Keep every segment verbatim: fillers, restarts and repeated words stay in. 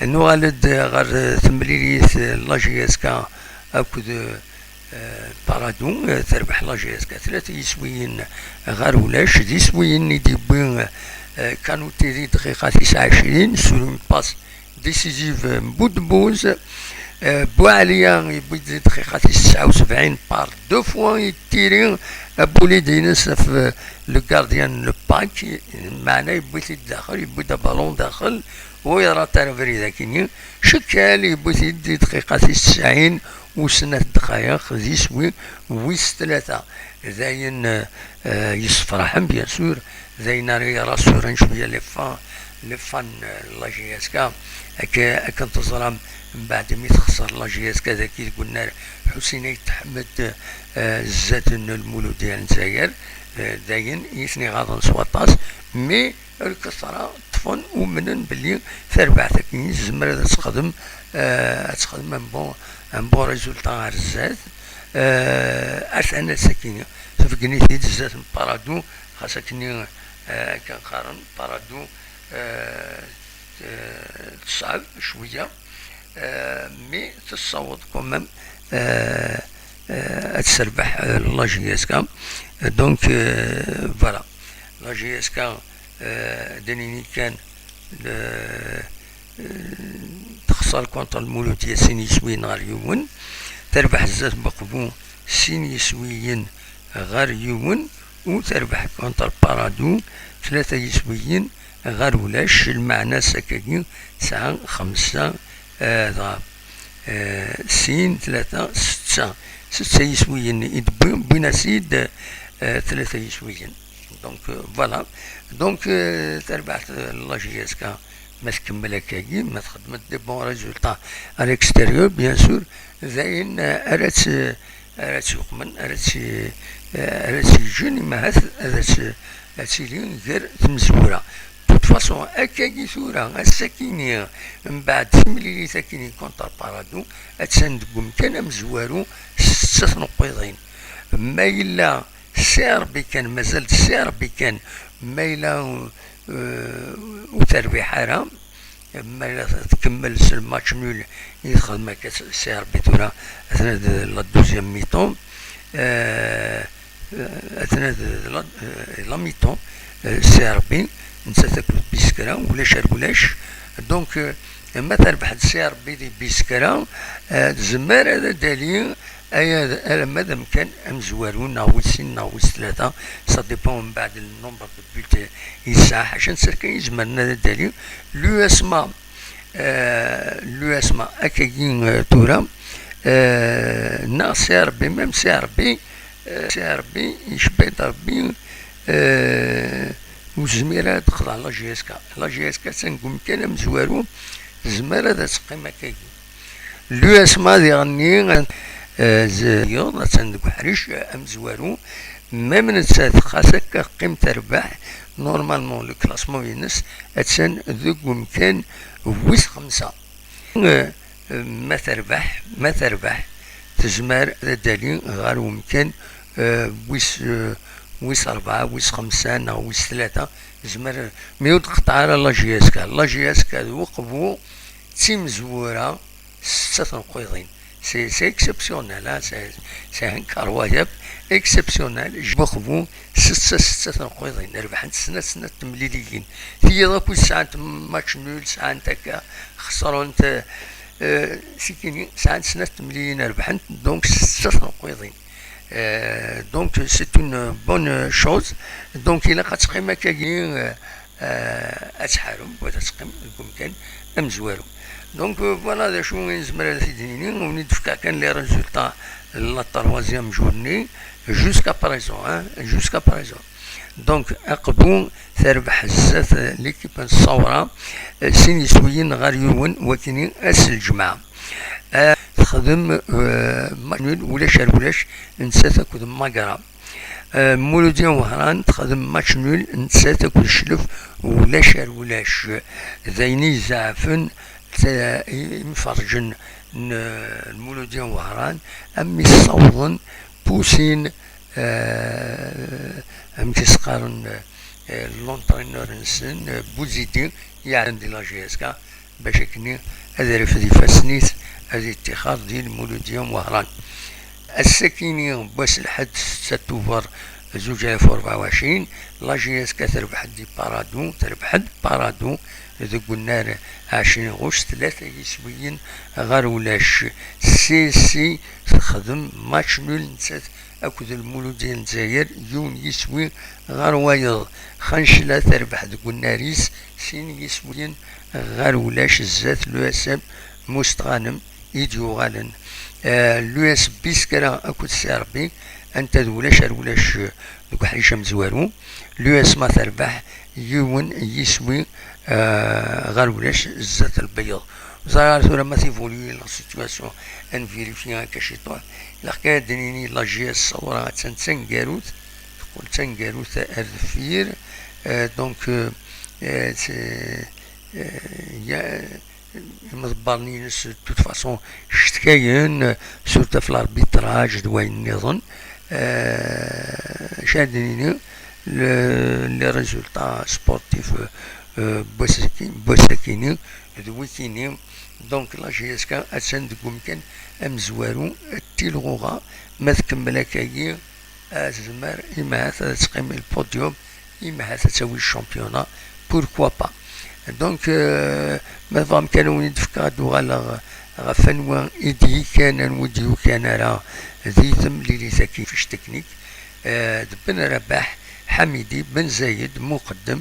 Nuɣal-d ɣer temlilit, eh, la J S K akked, eh, Paradou. Eh, terbeḥ la J S K tlata yiswiyen ɣer ulac. D iswiyen i d-yewwi, eh, Kanouté di dqiqa tis ɛecrin sur une passe décisive n Boudebouz. Eh, Boualia yewwi-d di dqiqa tis tesɛa u sebɛin par deux fois yettiri abulid-ines ɣef, eh, le gardien n Pâques, meɛna yewwi-t-id daxel, yewwi-d aballon daxel, ur yeḍra ara abrid akkenni. Cekkel yewwi-t-id di dqiqa tis tesɛin u snat dqayeq, d iswi wis tlata. D ayen, eh, yessefraḥen, bien sûr, d ayen ara irassuren cwiya les fans, les fans n la J S K. Akka, akken teẓram, mbeɛd mi texser la J S K dagi deg unnar Ḥusin Ayt Ḥmed, eh, zdat n Lmuludya n Lezzayer, eh, d ayen i ten-iɣaḍen s waṭas, mais lkesra ṭṭfen, umnen belli tarbaɛt-agi tezmer ad texdem, eh, ad texdem un bon, un bon résultat ar zdat. Eh, atan ass-agi tbeggen-it-id zdat n Paradou, xas akkenni, eh, akken qqaren Paradou, eh, eh, teṣɛeb cwiya, eh, mais tessaweḍ quand même, eh, eh, ad terbeḥ, eh, la J S K. Donc, eh, voilà, la J S K, eh, d nini kan, eh, texṣer contre Lmuludya sin yiswiyen ɣer yiwen, terbeḥ zdat Beqbu sin yiswiyen ɣer yiwen, u terbeḥ contre Paradou tlata yiswiyen ɣer ulac. Lmeɛna ass-agi tesɛa xemsa, eh, dɣa, eh, sin, tlata, setta. Setta yiswiyen i d-wwin, wwin-as-id, eh, tlata yiswiyen. Donc, euh, voilà. Donc, euh, tarbaɛt, euh, la J S K, ma tkemmel akkagi, ma txedmet des bons résultats à l'extérieur, bien sûr, d ayen, euh, ara tt-, ara tt-yuqmen, ara tt-, euh, ara tt-yeǧǧen, imahat ad tt-, ad tili gar tmezwura. De toute façon, akkagi tura, ass-akini, mbeɛd timlilit akini contre Paradou, attan deg umkan amezwaru s setta tneqqiḍin. Ma yella C R B kan, mazal-d C R B kan, ma yella, euh, ur terbiḥ ara, ma yella tkemmel s le match nul i texdem akka C R B tura, atna d la deuxième mi-temps, euh, atna d la, euh, la mi-temps, euh, C R B, nettat akked Biskra, ulac ar ulac. Donc, euh, ma terbeḥ-d C R B di Biskra, euh, tezmer ad d-tali aya d, alamma d amkan amezwaru, neɣ wis sin, neɣ wis tlata, ça dépend mbeɛd le nombre de buts i yesɛa. Ḥaca nettat kan izemren ad d-tali. L'U S M A, euh, l'U S M A, akkagi, euh, tura, euh, neɣ C R B, même C R B, euh, C R B, icebba-d Rebbi, euh, ur tezmir ara ad texḍeɛ la J S K. La J S K attan deg umkan amezwaru, tezmer ad teqqim akkagi. L'U S M A diɣenni, eh, z-, yuḍ, attan deg uḥric, eh, amezwaru, même nettat, xas akka teqqim terbeḥ, normalement, le classement-ines, attan deg umkan wis xemsa. Eh, ma terbeḥ, ma terbeḥ, tezmer ad d-tali ɣer umkan, eh, wis, eh, wis rebɛa, wis xemsa, neɣ wis tlata, tezmer, mi ur d-tqeṭṭeɛ ara la J S K. La J S K d Uqbu, d timezwura, setta tneqqiḍin. C'est, c'est exceptionnel, hein, c'est, c'est incroyable, exceptionnel. Uqbu, setta, setta tneqqiḍin, rebḥent snat, snat temliliyin. Tiyaḍ akk sɛant match nul, sɛant akka, xesrent, euh, sikini, sɛant snat temliliyin rebḥent, donc setta tneqqiḍin. Euh, donc c'est une bonne chose. Donc ilaq ad teqqim akkagi, euh, euh, ad tḥarem, wala ad teqqim deg umkan amezwaru. Donc, euh, voilà d acu i nezmer ad t-id-nini, ur d-fkeɣ kan les résultats n la troisième journée, jusqu'à présent, hein, jusqu'à présent. Donc, Aqbu terbeḥ zdat, euh, l'équipe n Ṣṣawra, euh, sin yiswiyen ɣer yiwen, wakini ass n lǧemɛa. Euh, texdem, euh, match nul, ulac ar ulac, nettat akked Magra. Euh, Muludya Wehran texdem match nul, nettat akked Cclef, ulac ar ulac. D ayen i izeɛfen, t-, imferrǧen n, n Muludya Wehran, am mi ssawḍen Pusin, euh, amek i s-qqaren, euh, l'entraîneur-nsen, euh, Bouzidi, yeɛnan di la J S K, bac akken ad irfed ifassen-is, ad ittixer di Lmuludya n Wehran. Ass-akini n wass lḥedd, setta Tubeṛ zuǧ alaf u rebɛa u ɛecrin, la J S K terbeḥ-d di Parado, terbeḥ-d Parado deg unnar ɛecrin ɣuct, tlata yiswiyen ɣer ulac. Sisi texdem match nul nettat akked Lmuludya n Lezzayer, yiwen yiswi ɣer wayeḍ. Xancla terbeḥ deg unnar-is, sin yiswiyen ɣer ulac zdat l'U S M Mustɣanem i d-yuɣalen. Eh, l'U S B Biskra akked Serbi, anta d ulac ar ulac, eh, deg uḥric amezwaru. L'U S M A terbeḥ yiwen yiswi, eh, ɣer ulac zdat Lbeyyeḍ. Ẓriɣ ar tura ma tévolue la situation, ad nvérifier akka ciṭuḥ. Ilaq kan ad d-nini la J S Saoura attan d taneggarut, teqqel d taneggarut ar deffir. Eh, donc, eh, eh, c'est, eh, ya-, imḍebbren-ines, de toute façon, cetkayen, eh, surtout ɣef l'arbitrage d wayen nniḍen. Eh, acu ad d-nini, le, les résultats sportifs, eh, n wass-aki-, n wass-akini, d wikini. Donc, la J S K attan deg umkan amezwaru, d tilɣuɣa, ma tkemmel akkagi, eh, tezmer, imahat ad teqqim i le podium, imahat ad tawi le championnat, pourquoi pas. Donc, eh, ma tebɣam kan ad wen-d-fkeɣ, ad d-uɣaleɣ ɣef anwa i d-yekkan, anwa ur d-yukan ara di temlilit-agi, fiche technique, eh, d Ben Rabaḥ, Ḥamidi, Ben Zayed, Muqeddem,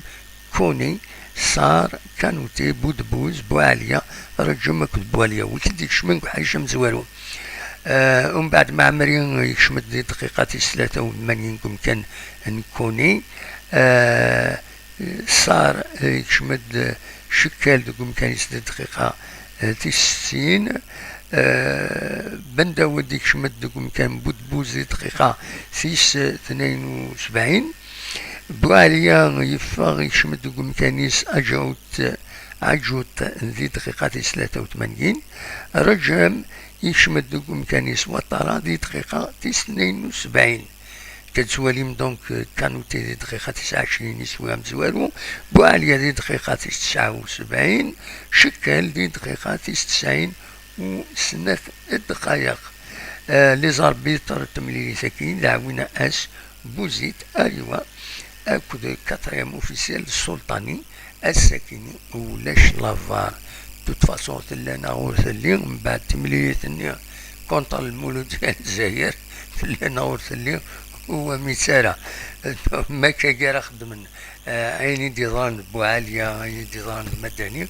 Kuni, Sar, Kanute, Budbuz, Buɛaliya, Reǧem akked Buɛaliya, wi t-id-ikecmen deg uḥric amezwaru. Eh, umbeɛd Maɛmri yekcem-d di dqiqa tis tlata u tmanyin deg umkan n Kuni. Eh, Sar, eh, yekcem-d, eh, Cekkal deg umkan-is di dqiqa, eh, tis settin. Eh, Ben Dawed yekcem-d deg umkan n Budbuz di dqiqa tis, eh, tnayen u sebɛin. Buɛaliya yeffeɣ, yekcem-d deg umkan-is Aǧut, Aǧut di dqiqa tis tlata u tmanyin. Reǧem yekcem-d deg umkan-is Watara di dqiqa tis tnayen u sebɛin. Tettwalim donc Kanute di dqiqa tis ɛecrin, iswi amezwaru, Buɛaliya di dqiqa tis tesɛa u sebɛin, Cekkal di dqiqa tis tesɛin u snat ddqayeq. Eh, les arbitres n temlilit-agi d Ɛwina As, Buzit, Ariwa akked quatrième officiel Sulṭani. Ass-akini ulac la var. De toute façon, tella neɣ ur telli, mbeɛd timlilit-nni contre Lmuludya n Lezzayer, tella neɣ ur telli, ur wami-tt ara. Ma akka ara xeddmen, eh, ayen i d-yeḍran d Buɛaliya, ayen i d-yeḍran d Madani,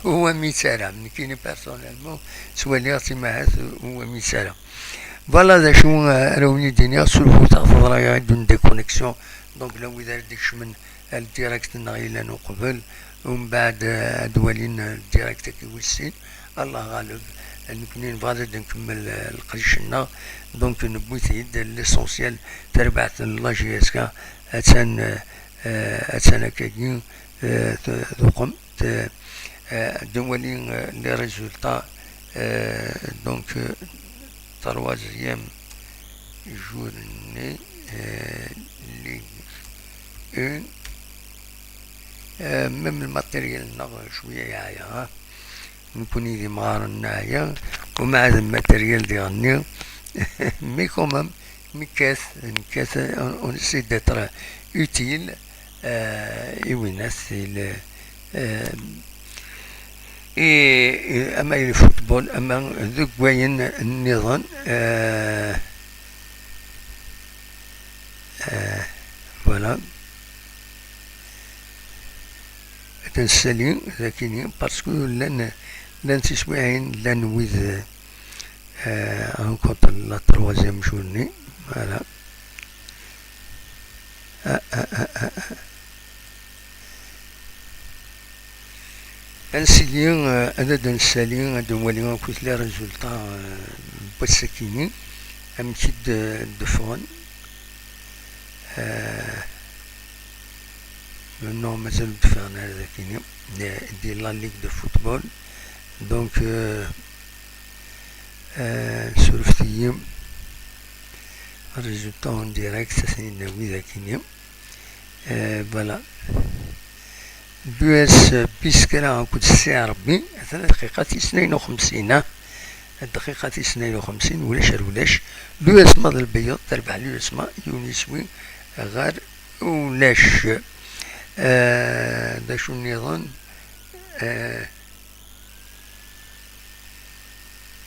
ur wami-tt ara. Nekkini, personnellement, ttwaliɣ-tt imahat ur wami-tt ara. Voilà d acu, eh, ara wen-id-iniɣ, surfut ɣef teḍra-agi d une déconnexion. Donc, la wid ara d-ikecmen ar direct-nneɣ yellan uqbel, umbeɛd, eh, ad walin, eh, direct-agi wis sin. Allah ɣaleb, eh, nekkni nebɣa ad nkemmel, eh, leqdic-nneɣ. Donc, newwi-t-id, l'essentiel, tarbaɛt n la J S K attan, eh, eh, attan akkagi, eh, t-, tuqem. Eh, ad nwali, eh, les résultats, eh, donc, eh, troisième journée, eh, Ligue un. Eh, même le matériel-nneɣ cwiya yeɛya, ha? Nekkni d imɣaren neɛya, umbeɛd le matériel diɣenni. Mais quand même, nekkat, nekkat, on, on essaie d'être utile, euh, i winnat, i le, euh, i, i, ama i le football, ama deg wayen nniḍen, euh, euh, voilà. Ad nsali dakini, parce que llan, llan tiswiɛin, llan wid, euh, rencontre la troisième journée. Voilà. Ah, ah, ah, ah, ah. Ad nsali, euh, ad, ad nsali, ad nwali akk les résultats, euh, n wass-akini, amek i d-, d-ffɣen. Euh, non, mazal ur d-ffɣen ara dakini. Di, di la ligue de football. Donc, euh, euh, surfet-iyi. Résultat en direct, ça c'est une, oui, dakini. Euh, voilà. L'U S P Skra akked C R B, atan dqiqa tis tnayen u xemsin, ah, dqiqa tis tnayen u xemsin, ulac ar ulac. L'U S M A d Lbeyyeḍ, terbeḥ l'U S M A, yiwen yiswi ɣer ulac. Eh, d acu nniḍen? Eh,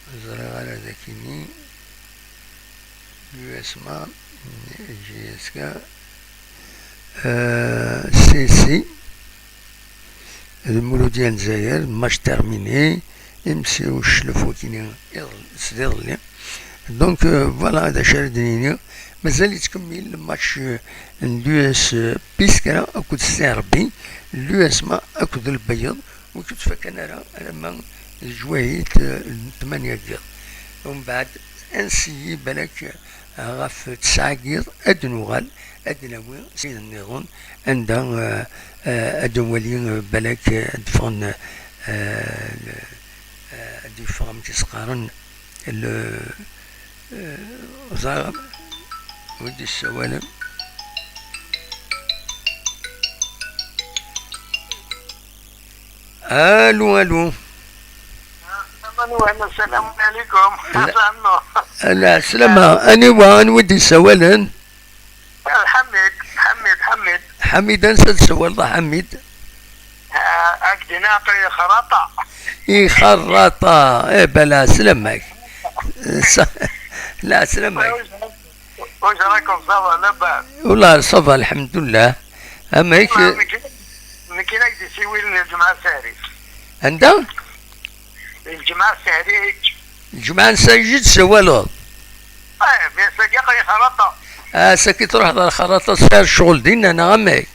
ur ẓriɣ ara d akini. L'U S M A, J S K, euh, C C, le Mouloudia Dzaïr, match terminé, M C U cclef wakini iḍ-, s iḍelli. Donc, euh, voilà, d acu ara d-nini. Mazal yettkemmil le match, euh, n l'U S P Skra akked C R B, l'U S M A akked Lbeyyeḍ, ur yettfakkan ara alamma d lejwayet, eh, n tmanya n yiḍ. Umbeɛd, ansi balak, eh, ɣef tesɛa n yiḍ ad d-nuɣal, ad d-nawi srid nniḍen, anda, eh, eh, ad nwali, eh, balak, eh, ad d-ffɣen, eh, eh, ad d-yeffeɣ amek i s-qqaren, le, eh, ẓer-, wi d-yessawalen. Alu, alu. Aman, aman, السلام عليكم. لا. Lɛeslama, aniwa, anwa i d-yessawalen? Ḥamid, Ḥamid, Ḥamid. Ḥamid, ansa d-tessawaleḍ a Ḥamid? Ah, ak-d-iniɣ aql-i xraṭa. Ixerraṭa, eh ben lɛeslama-k. Sa-, lɛeslama-k. Wac راكم؟ Ça va, لاباس؟ والله ça va, الحمد لله. Amek? Nekk, nekk i ak-d-yessiwilen lǧemɛa sahriǧ. Anda? Lǧemɛa sahriǧ. Lǧemɛa n sahriǧ i d-tessawaleḍ? Eh, bien, sagi aql-i xraṭa. Ah, sagi truḥeḍ ɣer xraṭa, tesɛiḍ ccɣel dinna, neɣ amek?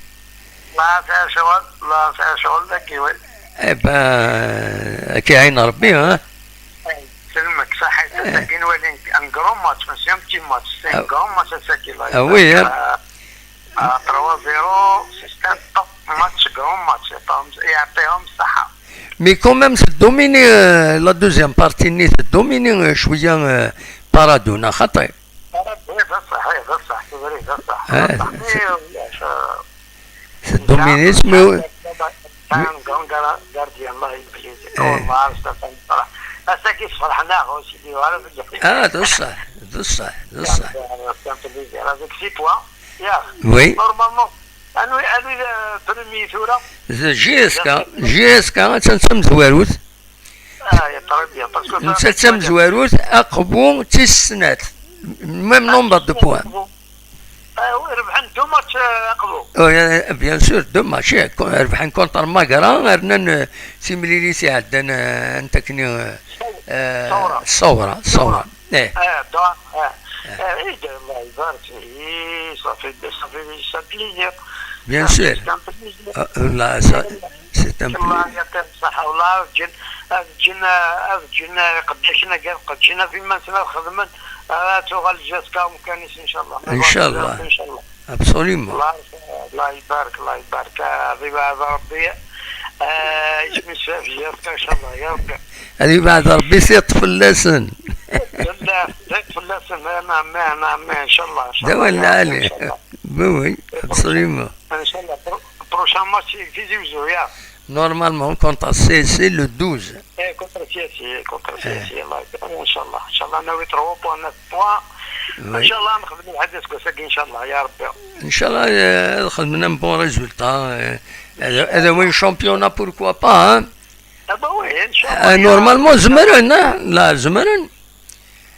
La, sɛiɣ ccɣel, la, sɛiɣ ccɣel dagi, oui. Eh ben, ad k-iɛin Rebbi, ha? Selmek, saḥit, ass-agi nwali un grand match, ماشي un petit match, c'est un grand match ass-agi, la. Ah oui, hein. Ah, trois zéro, c'est un top match, grand match, يعطيهم، يعطيهم الصحة. Mais quand même, c'est dominé, euh, la deuxième partie, c'est dominé, euh, شوية, euh, Paradou, neɣ xaṭi? Oui, بصح، oui، بصح، c'est vrai، بصح، بصح. Mais, euh, c'est dominé, mais un grand gar-, gardien, الله يبارك. والله عرفت فرح. هسه كي فرحنا هو سيدي وعرف. Ah, d ṣṣeḥ, d ṣṣeḥ, d ṣṣeḥ. C'est un plaisir. Avec six points, ياخ. Oui. Normalement, anwi, anwi, euh, premier tura? J S K, J S K, attan d tamezwarut. Ah, très bien, parce que nettat d tamezwarut, Aqbu d tis snat. Même nombre de points. Ah, oui, rebḥen deux matchs, euh, Aqbu. Oh, bien sûr, deux matchs, eh, rebḥen contre Magra, rnan, eh, timlilit iɛeddan, eh, anta-kni, eh, Ṣṣawra. Ṣṣawra, Ṣṣawra. Eh. Eh, donc, eh, eh, eh, الله يبارك فيه. صافي، صافي، c'est un plaisir. Bien sûr. C'est un plaisir. Ah, là, ça, c'est un plaisir. الله يعطيهم الصحة، والله أفجن، أفجن، أفجن قداشنا قال قدشنا في ما نسنا خدمن، راه توغل جاتك مكانيس إن شاء الله. إن شاء الله. إن شاء الله. Absolument. الله، الله يبارك، الله يبارك. هذه بعد ربي. آه، اسمي سيف جاتك إن شاء الله، يا ربي. هذه بعد ربي سيط فلاسن. لا، سيط فلاسن، نعم، نعم، نعم، إن شاء الله، إن شاء الله، دوا يا ربي، العالي. إن شاء الله. Oui, oui, absolument. إن شاء الله. برو-، prochain match في تيزي وزو، يا. Normalement, contre C S C le douze. إيه، contre C S C، contre C S C، الله يبارك. إن شاء الله، إن شاء الله ناوي trois points، neuf points. إن شاء الله نخدم الحدث كوساكي إن شاء الله يا ربي. إن شاء الله, آه، نخدم un bon résultat, آه، هذا، هذا وين championnat, pourquoi pas, hein؟ Ah bah oui, إن شاء الله. آه، normalement زمرن، آه، لا زمرن.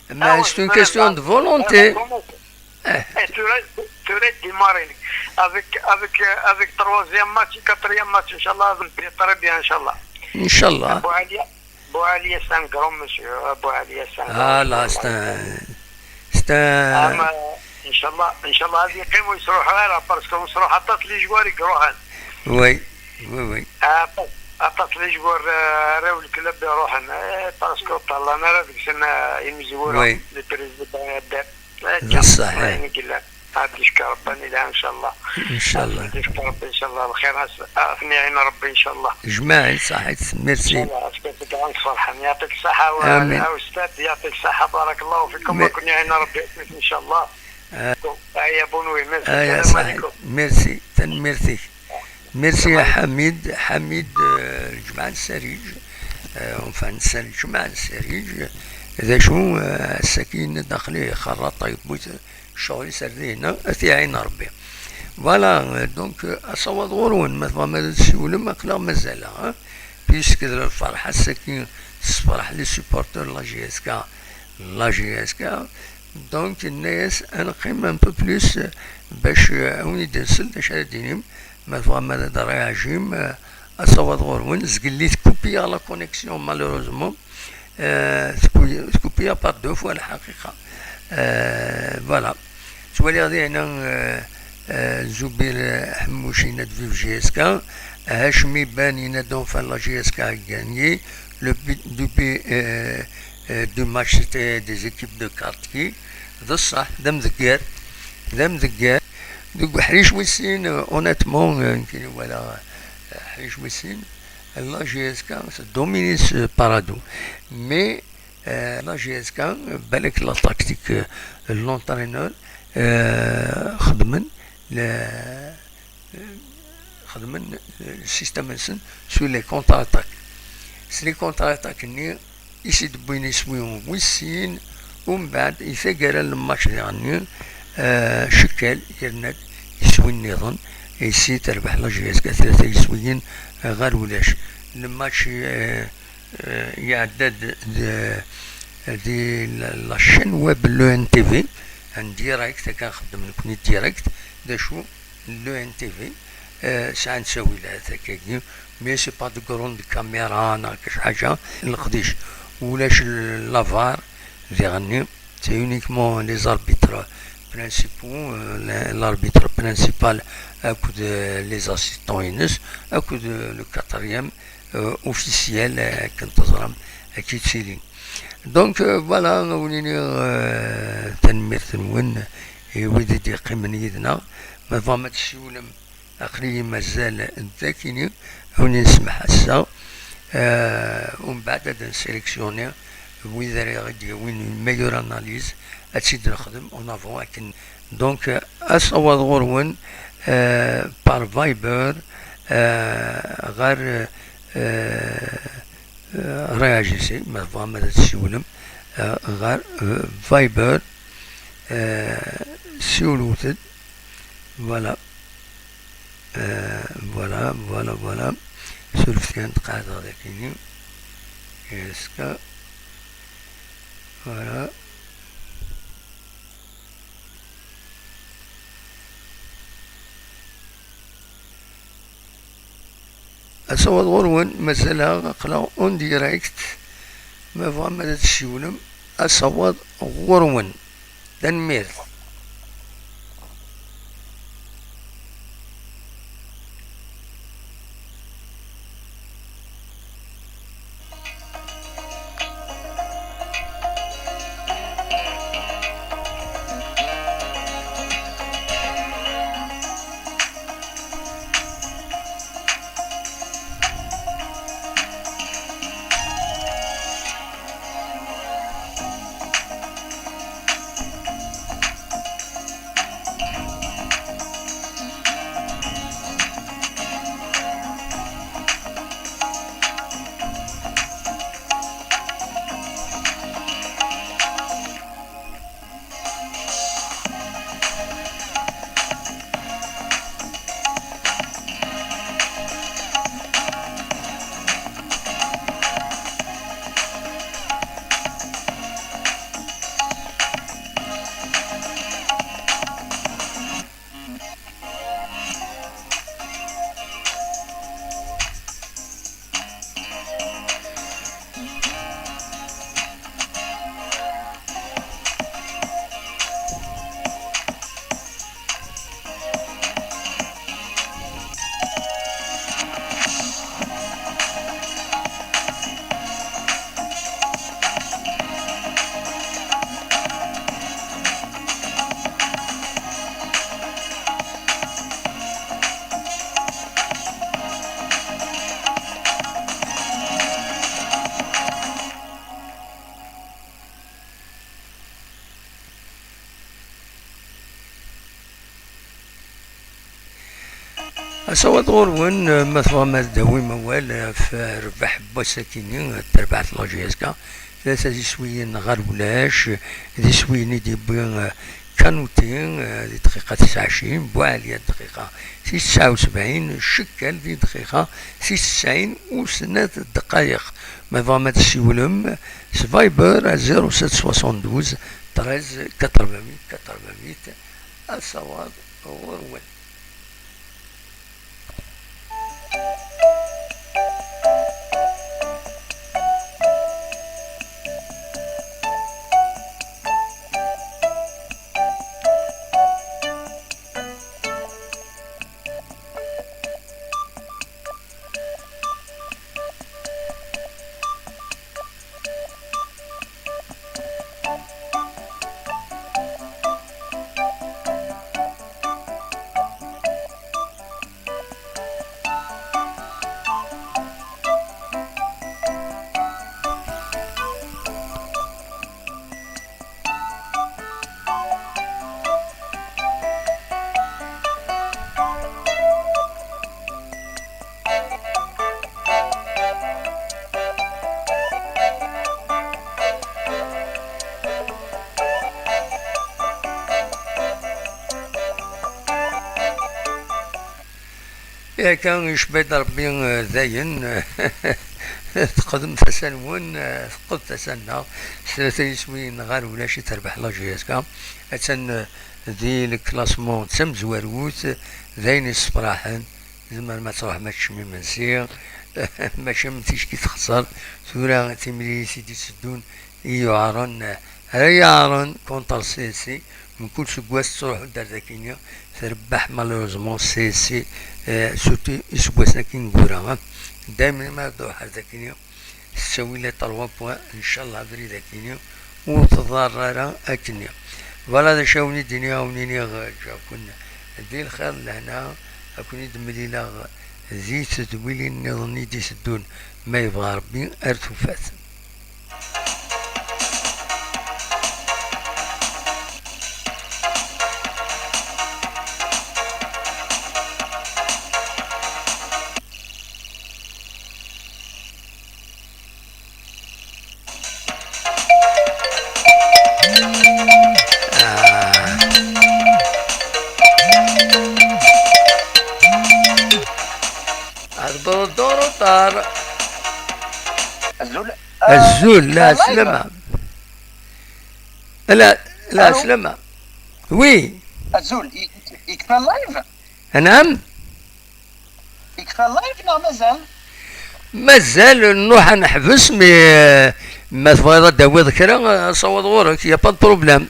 Mais c'est une question de volonté. Eh, tu aurais, tu aurais démarré avec, avec, euh, avec troisième match, quatrième match, إن شاء الله, très bien, إن شاء الله. إن شاء الله. أبو علي، أبو علي, c'est un grand monsieur. أبو علي, c'est un grand monsieur. Ah, là, c'est un, c'est un أما إن شاء الله، إن شاء الله هذه يقيموا يصلحوا لها، parce que مصلحة les joueurs يقروها. Oui, oui, oui. Aṭas, aṭas les joueurs, آه، راهو الكلوب يروحن، آه، parce que طلعنا راه ديك السنة يمزوروا oui. Le président يدير. بصح، إيه. يعني قلنا، هاد يشكر ربنا لها إن شاء الله. إن شاء الله. هاد يشكر ربي إن شاء الله. الخير هاس-، آه، أثني عين ربي إن شاء الله. جماعي صحيت، merci. إن شاء الله، أسكت كمان فرحان. يعطيك الصحة و-، آمين. أستاذ، يعطيك الصحة، بارك الله فيكم. م-، وكن يعين ربي إن شاء الله. آه. هيا، bonne nuit، merci. آه، يا السلام صاحبي. عليكم. Merci، تنميرتي. Merci à Hamid. Hamid, euh, Ǧemɛa n Sariǧ, euh, enfin, Sariǧ, Ǧemɛa n Sariǧ, d acu, euh, ass-agi yenna-d aql-i xerraṭ, yewwi-t ccɣel-is ar dina, ad t-iɛin Rebbi. Voilà, euh, donc, euh, asawaḍ ɣur-wen, ma tebɣam ad d-tsiwlem, aql-aɣ mazal-aɣ, hein, puisque d lferḥ, ass-agi tessefreḥ les supporters n la J S K, la J S K, donc, yenna-yas, ad neqqim un peu plus, euh, bac, euh, a wen-id-nsel d acu ara d-inim, ma tebɣam ad d-réagim, euh, asawaḍ ɣur-wen, zgelli tkupiya la connexion, malheureusement, euh, tku-, tkupiya par deux fois, lḥaqiqa. Euh, voilà. Ttwaliɣ dina, euh, euh, Zubir, euh, Ḥemmuc yenna-d vive J S K, Hacmi Ben yenna-d enfin la J S K a gagné, le but du but, euh, euh, du match c'était des équipes de Kartki. D ṣṣeḥ, d amdegger, d amdegger. Deg uḥric wis sin, euh, honnêtement, euh, nekkini walaɣ, euh, aḥric wis sin, la J S K domine ce Paradou. Mais, euh, la J S K, euh, balak la tactique, euh, l'entraîneur, euh, xedmen le, euh, xedmen, euh, le système-nsen sur les contre-attaques. S les contre-attaques-nni i s-id-wwin iswi wis sin, umbeɛd, i taggara n lmatch diɣenni, euh, Cekkel yerna-d iswi nniḍen, ici terbeḥ la J S K tlata iswiyen, euh, ɣer ulac. Lmatch, euh, euh, iɛedda-d d, di la, la chaîne web n l'O N T V, en direct, akka nxeddem nekni direct, d acu, l'O N T V, euh, sɛan ttawilat akkagi, mais c'est pas de grande caméra neɣ kac ḥaǧa, leqdic, ulac la var diɣenni, c'est uniquement les arbitres principaux, euh, la-, l'arbitre principal akked, euh, les assistants-ines, akked, euh, le quatrième, euh, officiel, euh, akken teẓram, ad k-yettilin. Donc, euh, voilà, ad wen-iniɣ, euh, tanemmirt-nwen i wid i d-yeqqimen yid-neɣ. Ma tebɣam ad tessiwlem, aql-iyi mazal d akini, ad wen-nsemmeḥ ass-a. Euh, umbeɛd ad nsélectionner wid ara ɣ-d-yawin une meilleure analyse, ad tt-id-nexdem en avant akken. Donc, euh, asawaḍ ɣur-wen, euh, par Viber, euh, ɣer, euh, euh, réagissez, ma tebɣam ad tessiwlem, euh, ɣer, euh, Viber, euh, siwlewt-d, voilà. Euh, voilà, voilà, voilà. Surfet kan, qeɛdeɣ dagi-ni. Est-ce que, voilà. Asawaḍ ɣur-wen, mazal-aɣ aql-aɣ en direct. Ma tebɣam ad tessiwlem, asawaḍ ɣur-wen. Tanemmirt. Sawaḍ ɣur-wen, eh, ma tebɣam ad d-tawim awal, eh, ɣef rrbeḥ n wass-akini, eh, terbaɛt la J S K, tlata d iswiyen ɣer ulac, d iswiyen i d-yewwi, eh, Kanuti, eh, di dqiqa tesɛa u ɛecrin, Buɛliya dqiqa tis tesɛa u sebɛin, Cekkel di dqiqa tis tesɛin u snat ddqayeq. Ma tebɣam ad tessiwlem s Viber à zéro sept soixante-douze treize quatre-vingt-huit quatre-vingt-huit, asawaḍ ɣur-wen. Akka, icba-d Rebbi, eh, dayen, teqdem tasa-nwen, eh, teqqed tasa-nneɣ, s tlata yiswiyen ɣer ulac i terbeḥ la J S K. Attan, eh, di leklasmu d tamezwarut, d ayen yessefraḥen. Tzemrem ad truḥem ad teččem imensi, mačči am ticki texṣer. Tura timlilit i d-itteddun i yuɛren, ara yaɛren contre C S C, mkul seggas tettruḥu-d ar dakini, trebbeḥ malheureusement C S C, eh, surtout iseggasen akin gura, eh. Daymen ma ad truḥ ar dakini, tettawi les trois points, ncallah abrid akini ur tḍar ara akkenni. Voilà d acu awen i d-iniɣ, awen iniɣ, eh, ǧǧaw-ken di lxir d lehna, ad ken-id-mlileɣ di tedwilin nniḍen i d-iteddun, ma yebɣa Rebbi, ar tufat. Ah. Azul. Azul, la slama. La, la slama. Oui. Azul, i-, i-, ikfa live? Anam? Ikfa live neɣ mazal? Mazal, nruḥ ad neḥbes, mais, euh, ma tebɣiḍ ad d-tawiḍ kra, euh, asawaḍ ɣur-k, y a pas de problème.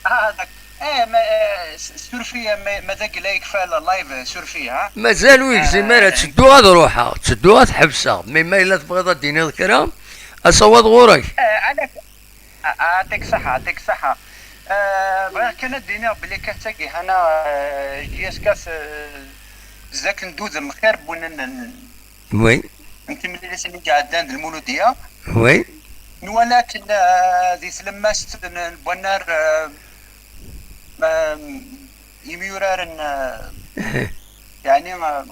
Ah, dak-, eh, ma, eh, s-, suref-iyi, ma, ma d agla ikfa la live, suref-iyi, ha? Mazal ur yegzim ara, eh, ttedduɣ ad ruḥeɣ, ttedduɣ ad ḥebseɣ, mais ma yella tebɣiḍ ad d-tiniḍ kra, asawaḍ ɣur-k. Eh, ala, Ah, ah, yeɛṭik ṣṣeḥḥa, yeɛṭik ṣṣeḥḥa. Ah, bɣiɣ kan ad d-iniɣ belli kat tagi hana, ah, J S K s-, zdat n udem xir n, n, oui, n timlilit-nni i iɛeddan d Lmuludiya. Oui. Nwala akken, ah, di tlemmast n, n Bwannar, ah, ah, imyuraren, ah, yeɛni, ah,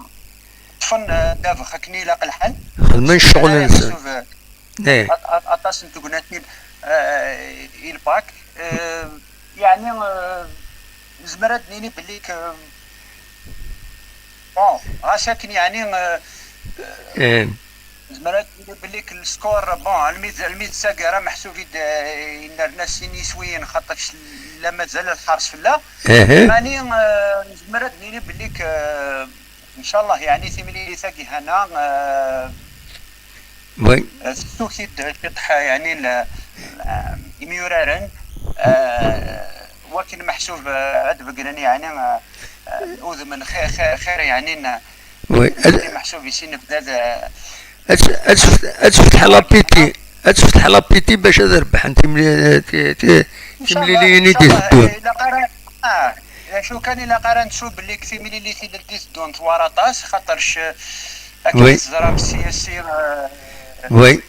ṭṭfen, ah, ddabex akken ilaq lḥal. Xedmen ccɣel-nsen. Meḥsub, ah, Eh. At-, at-, aṭas n tegnatin, eh, i lbak. Eh, yeɛni, eh, nezmer ad d-nini belli k-, bon, ɣas akken yeɛni, eh, eh, nezmer ad d-nini belli k-, le score, bon, almi d, almi d taggara meḥsub i d, eh, yennerna sin yiswiyen, xaṭer la mazal lḥers fell-aɣ. Eh. Mani, eh, nezmer ad d-nini belli k-, eh, ncallah, yeɛni timlilit-agi hana, eh, oui. Eh, tessuki-d ciṭṭaḥ, yeɛni, l-, l-, imyuraren, eh, wakken meḥsub, eh, ad begren, yeɛni, eh, eh, udem n xi-, xi-, xir, yeɛni, n-, oui. Ad, meḥsub i sin bdad, eh, ad s-, ad s-, ad sfetḥeɣ lapiti, ad sfetḥeɣ lapiti bac ad rebḥen timli-, ti-, ti-, timliliyin i d-iteddun. Ncallah, eh, ilaq ara, ah, d acu kan, ilaq ara nettu belli deg timlilit i d-iteddun twar aṭas, xaṭerc, eh, akken, oui, teẓram, C S C, eh, oui,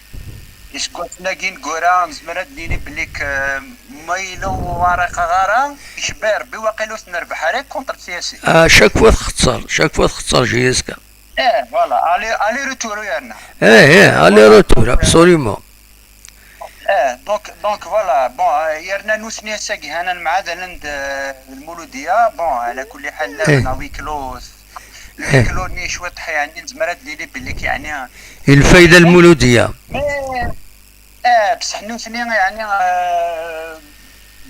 Iseggasen-agi ineggura, nezmer ad d-nini belli k-, ma yella ur ɣriqeɣ ara, icebba Rebbi, waqila ur t-nerbeḥ ara contre C S C. Ah, chaque fois txeṣṣer, chaque fois txeṣṣer J S K. Eh, voilà, aller, aller retour yerna. Eh, eh, aller retour, absolument. Eh, donc, donc voilà, bon, eh, yerna nutni ass-agi hana nemɛadalen d, d Lmuludiya, bon, ala kulli ḥal, eh, la huis clos, huis clos-nni cwiṭ, yeɛni, nezmer ad d-nini belli k-, yeɛni, lfayda Lmuludiya. Eh, bṣeḥ nutni, yeɛni, eh,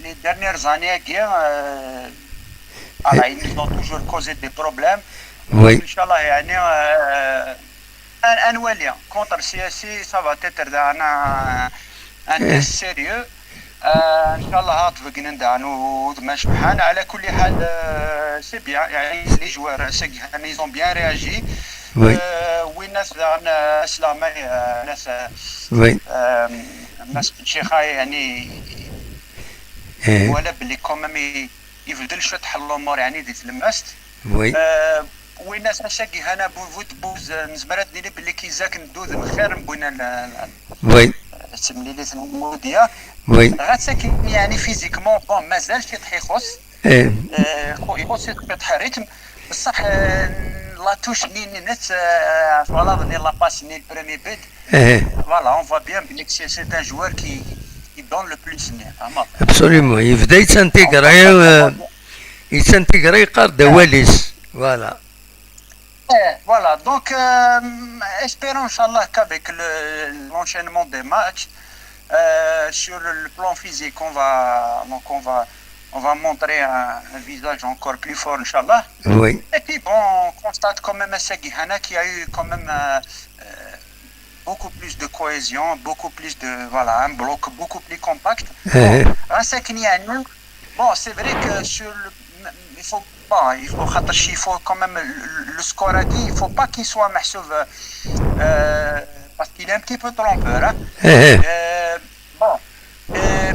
les dernières années-agi, eh, voilà, ils nous ont toujours causé des problèmes. Oui. Inchallah, yeɛni, eh, ad, ad nwali. Contre C S C, ça va être un, un, un test sérieux. Eh, inchallah, ad ṭbeggnen daɣen udem acebḥan. Ala kulli ḥal, eh, c'est bien. Yeɛni, les joueurs, ass-agi, ils ont bien réagi. Oui. Eh, winna daɣen, eh, aslamay, eh, nas, eh, oui. Eh, Mass Ccix, yeɛni, eh, wala belli quand même i-, ibeddel cwiṭ ḥal lumuṛ, yeɛni, di tlemmast. Oui. Eh, winna ass-agi hana bu-, bu-, buz, eh, nezmer ad d-nini belli k-izak n udem xir n winna n, n, oui, eh, temlilit n Lmuludiya. Oui. Ɣas akken, yeɛni, physiquement, bon, mazal cwiṭ ixuṣṣ. Eh. Eh, ixuṣṣ cwiṭ ixuṣṣ cwiṭ ḥal rythme. Bṣeḥ, eh, la touche-nni, nni-net, eh, twalaḍ-nni la passe-nni, le premier but. Eh. Voilà, on voit bien belli c'est, c'est un joueur qui, qui donne le plus-nni, vraiment. Absolument. Yebda yettintigri, eh, yettintigri, yeqqar-d awal-is. Voilà. Eh, voilà. Donc, euh, espérons, inchallah, qu'avec le, l'enchaînement des matchs, euh, sur le plan physique, on va, donc on va, on va montrer un, un visage encore plus fort, inchallah. Oui. Et puis, bon, on constate quand même à Seguihana qu'il y a eu quand même, euh, euh, beaucoup plus de cohésion, beaucoup plus de, voilà, un bloc beaucoup plus compact. Eh. Bon, à Seguihana, bon, c'est vrai que sur le, il faut, bon, il faut, خاطرش, il faut quand même le, le score-agi, il faut pas qu'il soit محسوب, euh, parce qu'il est un petit peu trompeur, hein. Eh. Euh, bon, euh,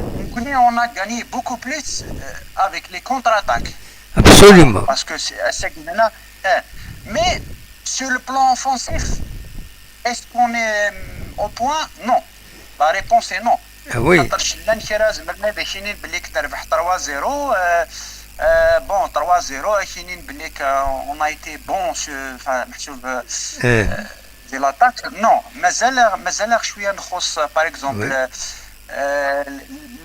on a gagné beaucoup plus, euh, avec les contre-attaques. Absolument. Parce que c'est, c'est, mais sur le plan offensif, est-ce qu'on est, euh, au point ? Non. La réponse est non. Ah oui. خاطرش لان كي راز مرنا ذاكينين بليك تربح trois zéro، euh, euh, bon, trois zéro، كاينين بليك، euh, on a été bon sur, enfin, محسوب, euh, eh, euh, de l'attaque. Non, مازال، مازال شوية نخص, par exemple, oui, euh,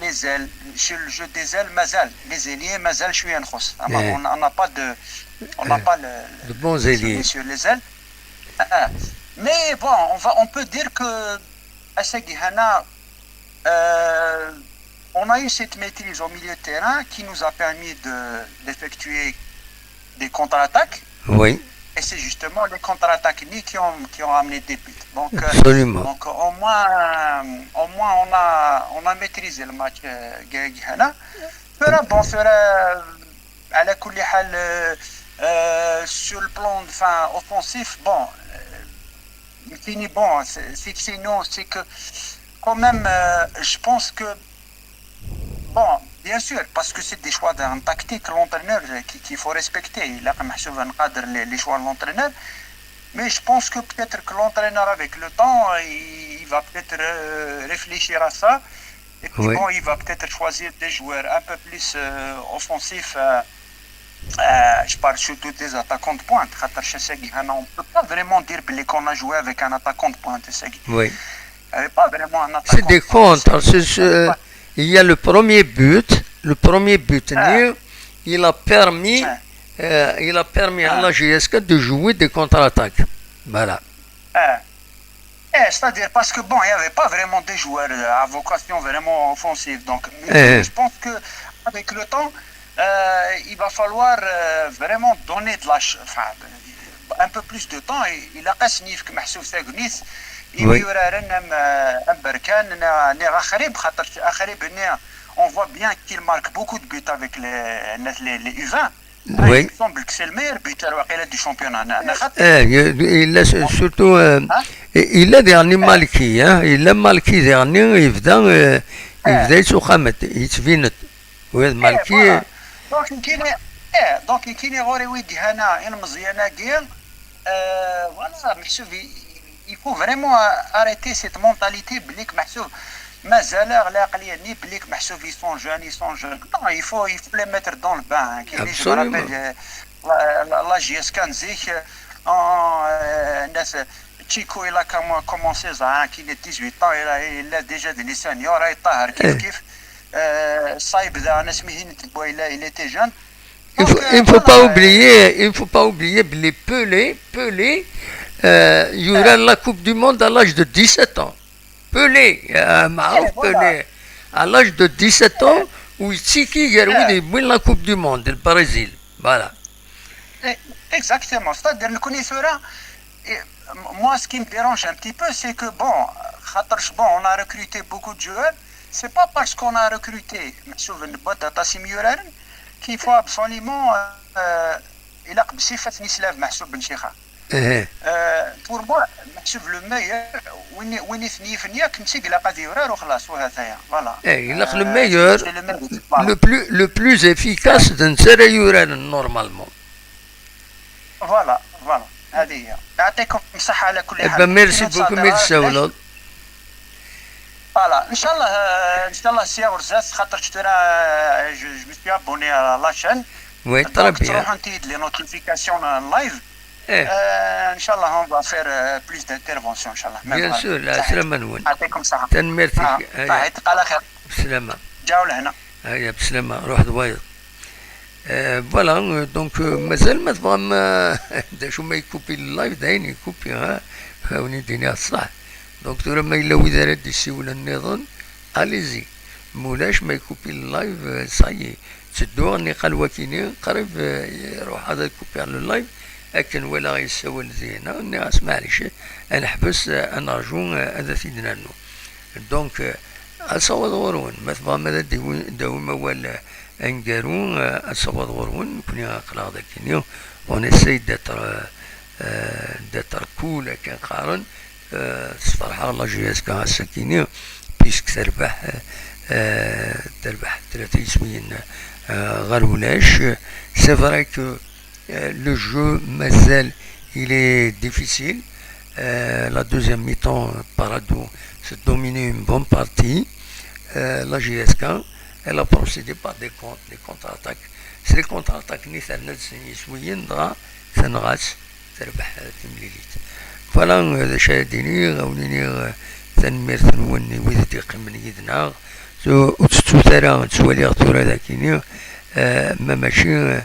les ailes. Sur le jeu des ailes, مازال. Les ailiers, مازال شوية نخص. Eh. On, on n'a pas de, on n'a, eh, pas le, de bons ailiers sur les ailes. Ah, ah. Mais bon, on va, on peut dire que Seguihana, euh, on a eu cette maîtrise au milieu de terrain qui nous a permis de, d'effectuer des contre-attaques. Oui. Et c'est justement les contre-attaques qui ont, qui ont amené des buts. Donc, euh, absolument, donc au moins, euh, au moins on a, on a maîtrisé le match, euh, Seguihana. Tura, bon, tura, على كل حال, euh, euh, sur le plan, enfin, offensif, bon, euh, mais bon, c'est, c'est que c'est nous, c'est que quand même, euh, je pense que, bon, bien sûr, parce que c'est des choix d'un tactique, l'entraîneur, euh, qui, qu'il faut respecter. Il a quand même les, les choix de l'entraîneur. Mais je pense que peut-être que l'entraîneur, avec le temps, il, il va peut-être, euh, réfléchir à ça. Et puis, oui, bon, il va peut-être choisir des joueurs un peu plus, euh, offensifs. Euh, euh, je parle surtout des attaquants de pointe. خاطرش Seguihana, on peut pas vraiment dire بلي qu'on a joué avec un attaquant de pointe, Seguihana. Oui. Il n'y avait pas vraiment un attaquant de pointe. C'est des contres. C'est, c'est, euh, il y a le premier but. Le premier but, ah, il a permis, ah, euh, il a permis, ah, à la J S K de jouer des contre-attaques. Voilà. Ah. Eh, c'est-à-dire, parce que bon, il n'y avait pas vraiment des joueurs, euh, à vocation vraiment offensive. Donc, mais, eh, je pense que avec le temps, euh, il va falloir, euh, vraiment donner de la ch-, enfin, un peu plus de temps. Et il a qu'à signer que محسوب ثاقنيت, il, oui, y aura un, euh, un Berkane, un, un Akhrib, خاطر Akhrib, on voit bien qu'il marque beaucoup de buts avec les, les, les U vingt. Oui. Ah, il me semble que c'est le meilleur buteur, واقيلا, du championnat. Eh, il a surtout, euh, il a daɣen Malki, hein, il a Malki daɣen, il a, euh, il a, yettban-d, yettban-d. Oui, Malki. Voilà. Donc, il est, eh, donc, il est غوري ويدي هنا، المزيانة كي, euh, voilà, محسوب, il, Il faut vraiment arrêter cette mentalité بليك محسوب مازال على العقلية ني بليك محسوب ils sont jeunes, ils sont jeunes. Non, il faut, il faut les mettre dans le bain. كاين اللي je me rappelle, euh, la, la, la J S K نزيك, euh, en, euh, الناس, Chico, il a comm- commencé زعما كاين dix-huit ans, il a, il a déjà des seniors, راهي طاهر كيف كيف. آه، صايب ذا انا سميتي نتبوا الا الا تي جون. Il faut, il faut pas oublier, il faut pas oublier بلي Pelé, Pelé, euh, يورا la Coupe du Monde à l'âge de dix-sept ans. Pelé, euh, معروف Pelé, à l'âge de dix-sept ans, ويتسيكي غير وين يبوين la Coupe du Monde, le Brésil. Voilà. Exactement. C'est-à-dire نكوني ثورة. Moi, ce qui me dérange un petit peu, c'est que, bon, خاطرش, bon, on a recruté beaucoup de joueurs. C'est pas parce qu'on a recruté محسوب une boîte de تاسيم يورارن qu'il faut absolument, euh, إلا قبسي فاتني سلاف محسوب بن شيخة. Pour moi, محسوب le meilleur, وين وين يثني يفنيا كنتي قلا قد يورار وخلاص وهذايا. Voilà. إيه, إلا le meilleur, c'est le mérite. Voilà. Le plus, le plus efficace de نسرة يورار normalement. Voilà, voilà. هذه هي. يعطيكم الصحة على كل حال. Merci beaucoup, merci. Voilà. ان شاء الله, آه, ان شاء الله سي ورزاس خاطر شترا, آه, je, je me suis abonné à la chaîne. Oui, très bien. تروحوا نتيد les notifications en live. إيه. آه, ان شاء الله on va faire, euh, plus d'interventions ان شاء الله. Bien sûr, la سلامة نون. يعطيكم الصحة. تنميرتك. آه, صحيت على خير. بسلامة. جاو لهنا. هيا بسلامة, روح دوايض. آه, voilà, euh, donc, euh, مازال ما تبغى ما داشو ما يكوبي اللايف, داين يكوبي, ها, هاوني ديني الصح. Donc, ثورة ما إلا وإذا راه دي سيونا النظام, أليزي. مولاش ما يكوبي اللايف, آه, صايي. تدو ني قال وكيني, قريب, آه, يروح هذا يكوبي على اللايف. أكن ولا يسوى الزينة, ني اسمع لي شيء. أنا حبس, آه, أنا رجو, آه, هذا سيدنا نو. Donc, euh, أصوات غورون, ما تبغى ما داوي, داوي ما ولا, آه, أنقارو, آه, أصوات غورون, كوني أقلاغ ذاكيني, on essaye d'être, euh, euh, d'être cool, كان قارن, euh, تفرح الله جي اس كا ساكيني, puisque تربح, euh, تربح ثلاثة يسويين, euh, غير ولاش. C'est vrai que Euh, le jeu, مازال, il est difficile. Euh, la deuxième mi-temps, Paradou s'est dominé une bonne partie. Euh, la J S K, elle a procédé par des contre, des contre-attaques. C'est les contre-attaques, ni ثنات سنيسويين, دغا, ثنغات, تربح, آه, تمليليت. Voilà, euh, d acu ara d-iniɣ, ad wen-iniɣ, euh, tanemmirt-nwen i wid i d-yeqqimen yid-neɣ. Ur tettut ara, ttwaliɣ tura dagini, euh, ma mačči, euh,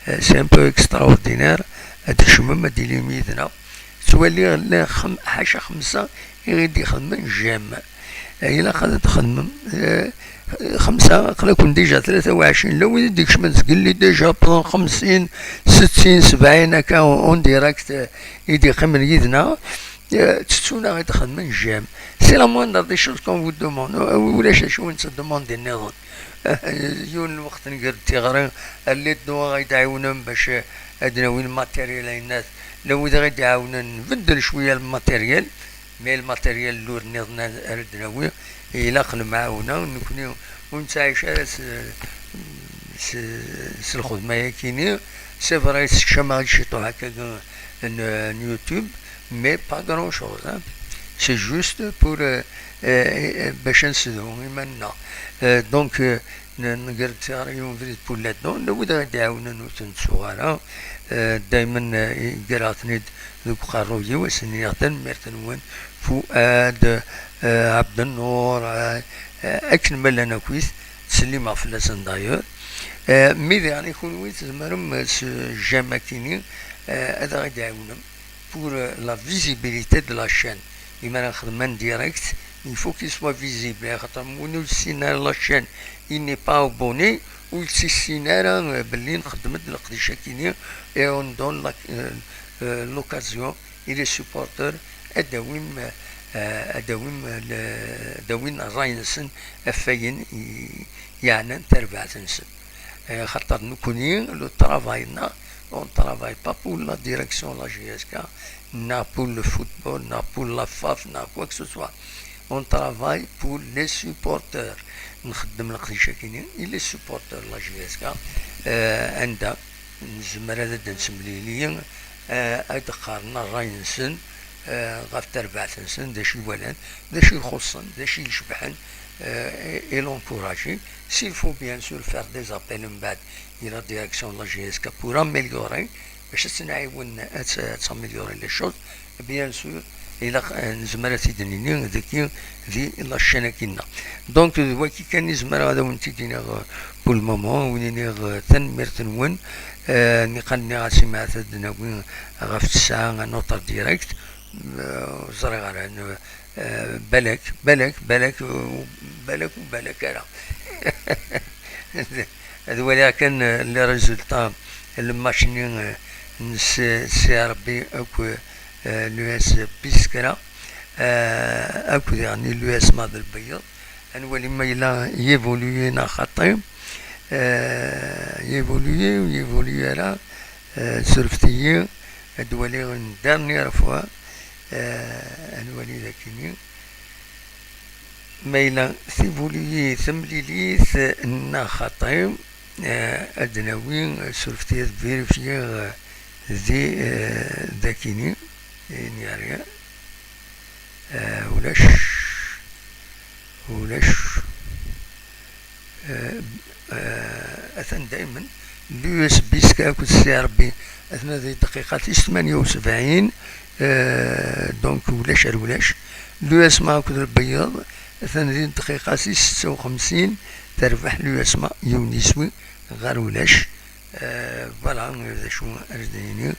Euh, c'est un peu extraordinaire. Ad tkecmem, ad d-tilim yid-neɣ. Ttwaliɣ llan xem-, ḥaca xemsa i ɣ-d-ixedmen j'aime. Euh, ilaq ad txedmem, euh, xemsa, aql-aken déjà tlata u ɛecrin, llan wid i d-ikecmen zgelli déjà wwḍen xemsin, settin, sebɛin akka en direct, euh, i d-iqqimen yid-neɣ. Euh, ttettun-aɣ-d xedmen j'aime. C'est la moindre des choses qu'on vous demande. Euh, ulac d acu i nettdemandi nniḍen. Yiwen n lweqt nger-d tiɣri, alliḍ d aɣ-d-ɛiwnem bac ad d-nawi lmateryal, ayennat. Llan wid i ɣ-d-iɛawnen, nbeddel cwiya lmateryal, mais lmateryal n lur nniḍen ara d-nawi, ilaq lemɛawna, nekni ur nettɛic ara s, s, s lxedma-yakini. C'est vrai, tessekcam-aɣ-d ciṭuḥ akka n, n YouTube, mais pas grand chose, hein. C'est juste pour, euh, euh, bac ad nessedhu iman-nneɣ. Euh, donc, euh, n-, nger-d tiɣri yiwen ubrid pour là-dedans, llan wid ara d-iɛawnen ur ten-ttuɣ ara. Euh, daymen, euh, greɣ-ten-id deg uqerruy-iw, ad sen-iniɣ tanemmirt-nwen, Fuad, euh, Abdennur, euh, euh, akken ma llan akkit, ttsellimeɣ fell-asen d'ailleurs. Euh, mi diɣen i kunwi tzemrem, euh, s j'aime-akini, euh, ad aɣ-d-iɛawnem pour, euh, la visibilité de la chaîne. Imi ara nexdem en direct, il faut qu'il soit visible. Axaṭer win ur yessin ara la chaîne, il n'est pas abonné, ur yettissin ara, euh, belli nxeddem-d leqdic-akini, et on donne la, euh, euh, l'occasion i les supporters ad d-awin, euh, ad d-awin, euh, le, ad d-awin ṛṛay-nsen ɣef wayen i, yeɛnan tarbaɛt-nsen. Eh, xaṭer nekni, le travail-nneɣ, on travaille pas pour la direction de la J S K, neɣ pour le football, neɣ pour la F A F, neɣ quoi que ce soit. On travaille pour les supporters. Nxeddem leqdic-akini i les supporters de la J S K, eh, anda nezmer ad d-nsemlili, eh, ad d-qqaren ṛṛay-nsen, euh, ɣef terbaɛt-nsen, d acu i walan, d acu i ixuṣṣen, d acu i icebḥen, euh, et, et l'encourager. S'il faut bien sûr faire des appels mbeɛd i la direction de la J S K pour améliorer, bac ad tt-nɛiwen ad tt-, ad taméliorer les choses, bien sûr, ilaq, euh, nezmer ad t-id-nini dagi di la chaîne-agi-nneɣ. Donc d wagi kan i zemreɣ ad awen-t-id-iniɣ, euh, pour le moment, ad wen-iniɣ, euh, tanemmirt-nwen. Euh, niqal nniɣ-as i Maɛtad ad d-nawi ɣef ttesɛa un autre direct. Euh, ur ẓriɣ ara, euh, balak, balak, balak, euh, balak ur balak ara. Ad waliɣ kan, euh, les résultats n le match-nni, euh, n C-, C R B akk, euh, l'U S Biskra, euh, akk diɣen l'U S Ma d Lbeyyeḍ. Ad nwali ma yella yévolue neɣ xaṭi. Euh, yévolue, ur yévolue ara, euh, surfet-iyi, ad waliɣ une dernière fois, euh, ad nwali dakini. Ma yella tibuli temlilit neɣ xaṭi, eh, ad d-nawi, eh, surfet-iyi ad vérifier, eh, di, eh, dakini, eh, n'y a rien. Eh, ulac, ulac, eh, eh, atan daymen l'U S B S K akked C R B, atna di dqiqa tis tmanya u sebɛin, eh, donc ulac ar ulac. L'U S M A akked Lbeyyeḍ, atan di dqiqa tis setta u xemsin, terbeḥ l'U S M A yiwen iswi ɣer ulac. Eh, voilà, d acu ara d-nini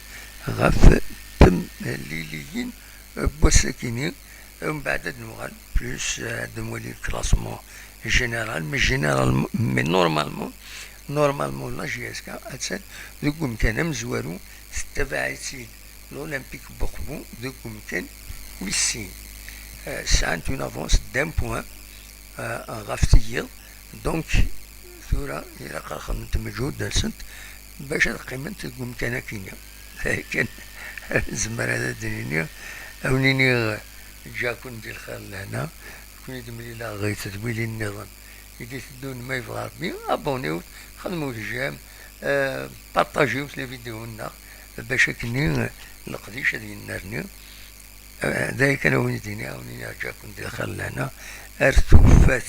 ɣef temliliyin n wass-akini. Mbeɛd ad nuɣal, plus, eh, ad nwali le classement général, mais généralement, mais normalement, normalement, la J S K attan deg umkan amezwaru, tettabaɛ-itt-id l'Olympique Boqbu deg umkan wis sin. Eh, sɛant une avance d'un point, eh, ɣef tiyiḍ. Donc, tura ilaq ad xedment lmeǧhud-nsent bac ad qqiment deg umkan akini. Akken nezmer ad d-nini, ad wen-iniɣ, ǧǧa-ken di lxir lehna, ken-id-mlileɣ d tedwilin nniḍen i d-iteddun, ma yebɣa Rebbi, abonniwt, xedmewt j'aime, eh, partagiwt les vidéos-nneɣ, bac akkenni leqdic ad yennerni. Eh, d aya kan ad wen-id-iniɣ, ad wen-iniɣ ǧǧa-ken di lxir lehna, ar tufat.